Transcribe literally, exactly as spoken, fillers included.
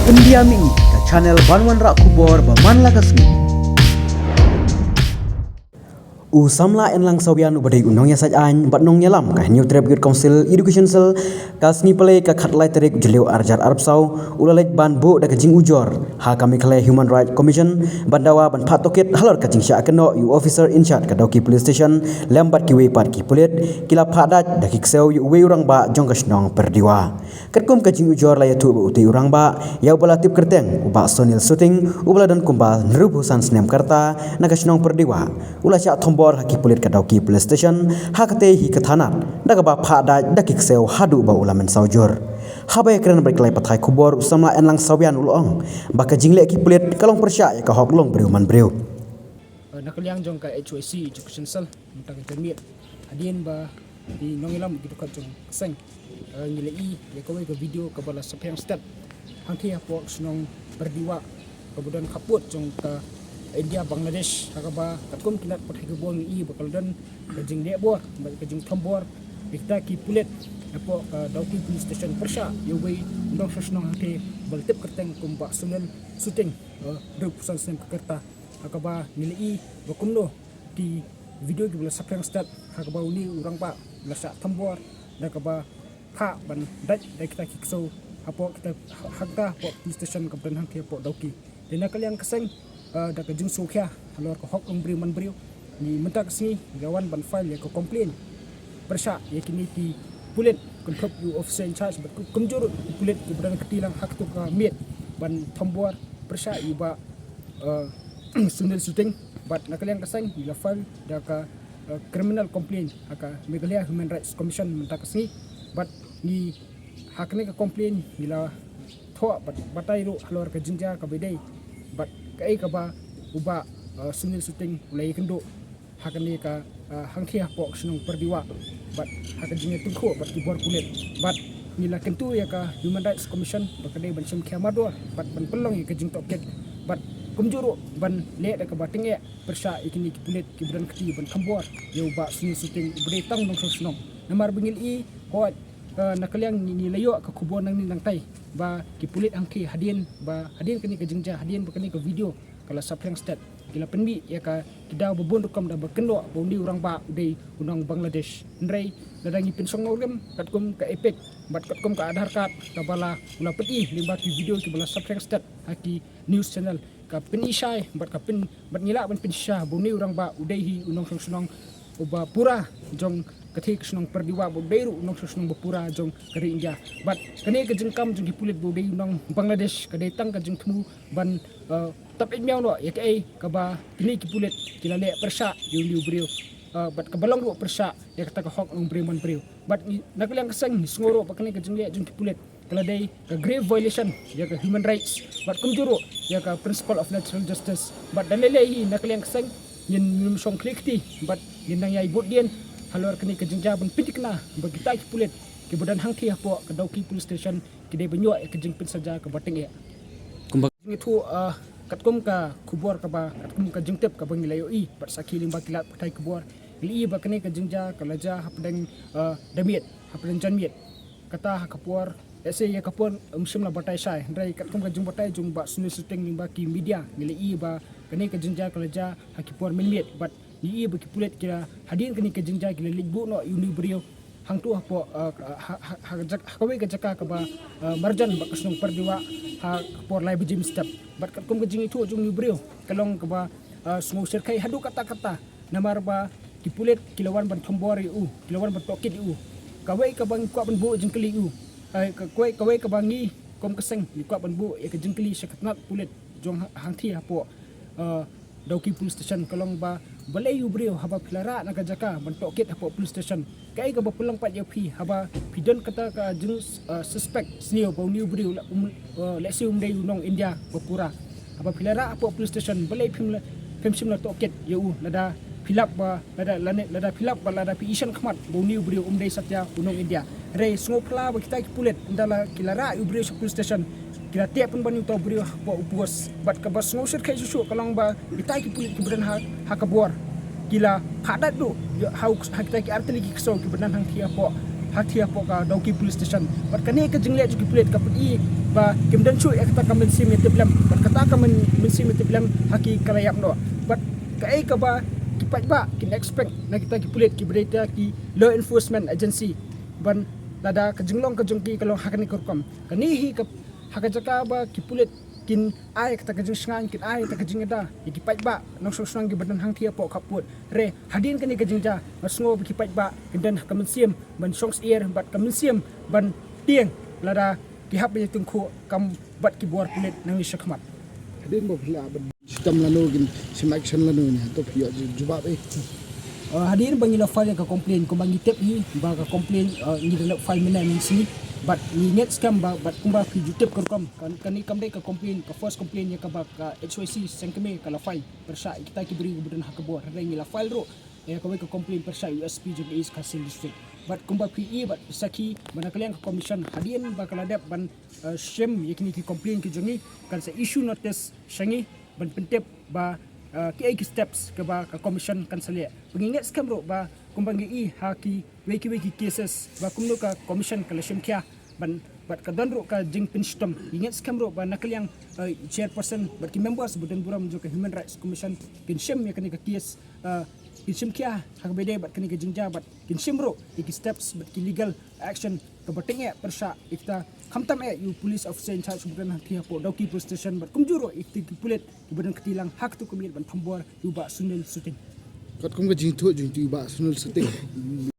India Mih, ka channel ban wanrah khubor ba man la ka sngi. U samla Enlang Sawian uba dei u nongïasaid aiñ bad nongïalam ka Hynñiewtrep Youth Council Education Cell, ka sngi Palei ka khatlai tarik Jylliew arhajar arphew saw, u la leit ban buh da ka jingujor ha ka Meghalaya Human Rights Commission ban dawa ban phah tohkit halor ka jingshah kynnoh ïa u officer in charge ka Dawki Police Station lem bad kiwei pat ki pulit ki la phah dait da ki ksew ïa uwei u rangbah jong ka shnong Pyrdiwah. Katkum ka jingujor la ïathuh ba utei u rangbah ïa uba la tip kyrteng u Bah Sunil Suting, uba la don kumba hynriewphew san snem ka rta, na ka shnong Pyrdiwah, u la shah thombor ha ki pulit ka Dawki Police Station ha katei hi ka thanat da kaba phah dait da ki ksew haduh ba u la mynsaw jur. Haba ïakren bad ki lad pathai khubor, u samla Enlang Sawian u la ong ba ka jingleh ki pulit ka long pyrshah ïa ka hok long briew man briew. Eh, na ka liang jong ka H Y C Education Cell, mynta ka janmiet, hadien ba ki nongïalam ki dkhot jong ka seng, eh, ngi la ïohi ïa kawei ka video kaba la saphriang stet hangtei hapoh ka shnong Pyrdiwah, kaba don khappud jong ka India Bangladesh, ha kaba katkum ki lad pathai khubor ngi ïohi ba ka la don ka jingleh bor bad ka jingthombor ïa kita ki pulit hapoh ka Dawki Police Station pyrshah ïa uwei u nongshong shnong hangtei ba la tip kyrteng kum Bah Sunil Suting, eh, hynriewphew san snem ka rta. Ha kaba ngi la ïohi ba kumno ki video kiba la saphriang stet ha kaba une u rangbah u la shah thombor da kaba phah ban dait da kita ki ksew hapoh kita, hangta hapoh police station kaba don hangtei hapoh Dawki. Te na ka liang ka seng, eh, da ka jingsngewkhia halor ka hok long briew man briew, ngi mynta ka sngi ngi la wan ban file ïa ka complaint pyrshah ïa kine ki pulit, kynthup ïa u officer in charge bad kumjuh ruh ki pulit kiba don kti lang ha kato ka miet ban thombor pyrshah ïa u Bah, eh, Sunil Suting. Bad na ka liang ka seng ngi la file da ka, eh, criminal complaint ha ka Meghalaya Human Rights Commission mynta ka sngi. Bad ngi, ha kane ka complaint ngi la thoh bad batai ruh halor ka jingjia kaba dei bad kaei kaba u Bah, eh, Sunil Suting u la ïakynduh ha kane ka, eh, hangtei hapoh ka shnong Pyrdiwah, bad ha ka jingïatyngkhuh bad ki bor pulit. Bad ngi la kyntu ïa ka Human Rights Commission ba ka dei ban shim khia mardor bad ban pynlong ïa ka jingtohkit bad kumjuh ruh ban leh da kaba tyngeh pyrshah ïa kine ki pulit kiba don kti ban thombor ïa u Bah Sunil Suting uba dei tang u nongshong shnong. Namar ba ngi la ïohi, hooid, eh, na ka liang ngi, ngi la ïoh ka khubor nangne nangtai ba ki pulit hangtei, hadien ba, hadien kane ka jingjia, hadien ba kane ka video ka la saphriang stet, ki la pynmih ïa ka, ki daw ba bun rukom da ba kynnoh ba une u rangbah u dei u nong Bangladesh. Hynrei lada ngi pynsngew nongrim katkum ka EPIC bad katkum ka Aadhaar card kaba la, u la pyni lyngba ki video kiba la saphriang stet ha ki news channel, ka pynishai bad ka pyn, bad ngi lah ban pynshisha ba une u rangbah u dei hi u nongshong shnong uba pura jong ka thei ka shnong Pyrdiwah, ba u dei ruh u nongshong shnong ba pura jong ka ri India. Bad kane ka jingkam jong ki pulit ba u dei u nong Bangladesh ka dei tang ka jingthmu ban, eh, tap ïa miaw noh ïa kaei kaba kine ki pulit ki la leh pyrshah ïa une u briew, eh, bad kaba long ruh pyrshah ïa kata ka hok long briew man briew. Bad ngi, na ka liang ka seng ngi sngew ruh ba kane ka jingleh jong ki pulit ka la dei ka grave violation ïa ka human rights bad kumjuh ruh ïa ka principle of natural justice. Bad da lei lei hi na ka liang ka seng ngin, ngin ym shong khlieh kti bad ngin nang ïai bud dien halor kane ka jingjia ban pynthikna ba kita ki pulit kiba don hangtei hapoh ka Dawki Police Station ki dei ban ïoh ïa ka jingpynsaja kaba tyngeh. Kumba ngi ïathuh, ah, katkum ka khubor kaba, katkum ka jingtip kaba ngi la ïohi bad sakhi lyngba ki lad pathai khubor, ngi la ïohi ba kane ka jingjia ka la jia hapdeng, ah, da miet, hapdeng janmiet. Kata ha ka por, eh, se ïa ka por ym shym la batai shai, hynrei katkum ka jingbatai jong Bah Sunil Suting lyngba ki media, ngi la ïohi ba kane ka jingjia ka la jia ha ki por mynmiet bad ngi ïohi ba ki pulit ki la, hadien kane ka jingjia ki la leit buh noh ïa une u briew hangto hapoh, eh, ha, ha, ha, ha kawei ka jaka kaba, eh, marjan bad ka shnong Pyrdiwah, ha ka por lai baje mynstep. Bad katkum ka jingïathuh jong une u briew ka long kaba, eh, sngew shyrkhei haduh katta katta. Namar ba ki pulit ki la wan ban thombor ïa u, ki la wan ban tohkit ïa u. Kawei kaba ngi kwah ban buh jingkylli ïa u, eh, ka, kawei, kawei kaba ngi kum ka seng ngi kwah ban buh ïa ka jingkylli sha ka tnat pulit jong ha, hangtei hapoh, eh, Dawki Police Station ka long ba, balei u briew haba phi la rah na ka jaka ban tohkit hapoh police station? Kaei kaba pynlong pat ïa phi haba phi don kata ka jing, eh, suspect sniew ba une u briew la, um, eh, lehse um dei u nong India ba pura. Haba phi la rah hapoh police station balei phim la, phim shym la tohkit ïa u lada phi lap ba, lada, lane, lada phi lap ba lada phi ishan khmat ba une u briew um dei satia u nong India. Hynrei sngewphylla ba kita ki pulit ynda la ki la rah ïa u briew sha police station, ki la teh pynban ïa uta u briew hapoh u post. Bad kaba sngewshyrkhei shuh shuh ka long ba kita ki pulit kiba don ha, ha ka bor ki la phah dait ruh ïa ha u, ha kita ki artylli ki ksew kiba don hangtei hapoh ha kti hapoh ka Dawki Police Station. Bad kane ka jingleh jong ki pulit ka pyni ba kim don shuh ïa kata ka mynsiem ïa tip lem. Bad kata ka myn-, mynsiem ïa tip lem ha ki ka la ïap noh. Bad kaei kaba ki paidbah kin expect na kita ki pulit kiba dei kita ki law enforcement agency. Ban lada ka jinglong ka jong ki ka long ha kane ka rukom. Kane hi ka ha ka jaka ba ki pulit kin ai kata ka jingshngaiñ, kin ai kata ka jingada ïa ki paidbah nongshong shnong kiba don hangthie hapoh khappud. Re hadien kane ka jingjia nga sngew ba ki paidbah kin don ha ka mynsiem ban shong syier bad ka mynsiem ban tieng lada ki hap ban ïatyngkhuh kam bad ki bor pulit nangne shakhmat. Hadien ba phi lah ban shitom lano kin shim action lano ne, hato phi ïoh ju-, jubab eh? Uh, hadien ba ngi la file ïa ka complaint, kumba ngi tip hi ba ka complaint, uh, ngi da la file mynne mynsngi. Bad ngi ngeit skhem ba, bad kumba phi ju tip ka rukom, kan, kane kam dei ka complaint, ka first complaint ïa kaba ka H Y C Sengkmie ka la file pyrshah ïa kita ki briew kiba don ha ka bor. Hynrei ngi la file ruh ïa kawei ka complaint pyrshah ïa u S P jong ka East Khasi Hills District. Bad kumba phi i bad sakhi ba na ka liang ka commission hadien ba ka la dep ban, uh, shim ïa kine ki complaint ki jong ngi, kan sa issue notice sha ngi ban pyntip ba, uh, kiei ki steps kaba ka commission kan sa leh. Ba ngi ngeit skhem ruh ba kumba ngi i ha kiwei kiwei ki cases ba kumno ka commission ka la shim khia ban, bad ka don ruh ka jingpynshitom. Ngi ngeit skhem ruh ba na ka liang, uh, chairperson bad ki members ba don burom jong ka Human Rights Commission kin shim ïa kane ka case, uh, kin shim khia ha kaba ïadei bad kane ka jingjia bad kin shim ruh ïa ki steps bad ki legal action kaba tyngeh pyrshah ïa kita, khamtam eh ïa u police officer in charge uba don hangthie hapoh Dawki Police Station bad kumjuh ruh ïa kita ki pulit kiba don kti lang ha katei ka miet ban thombor ïa u Bah Sunil Suting. Katkum ka jingthoh jong u Bah Sunil Suting.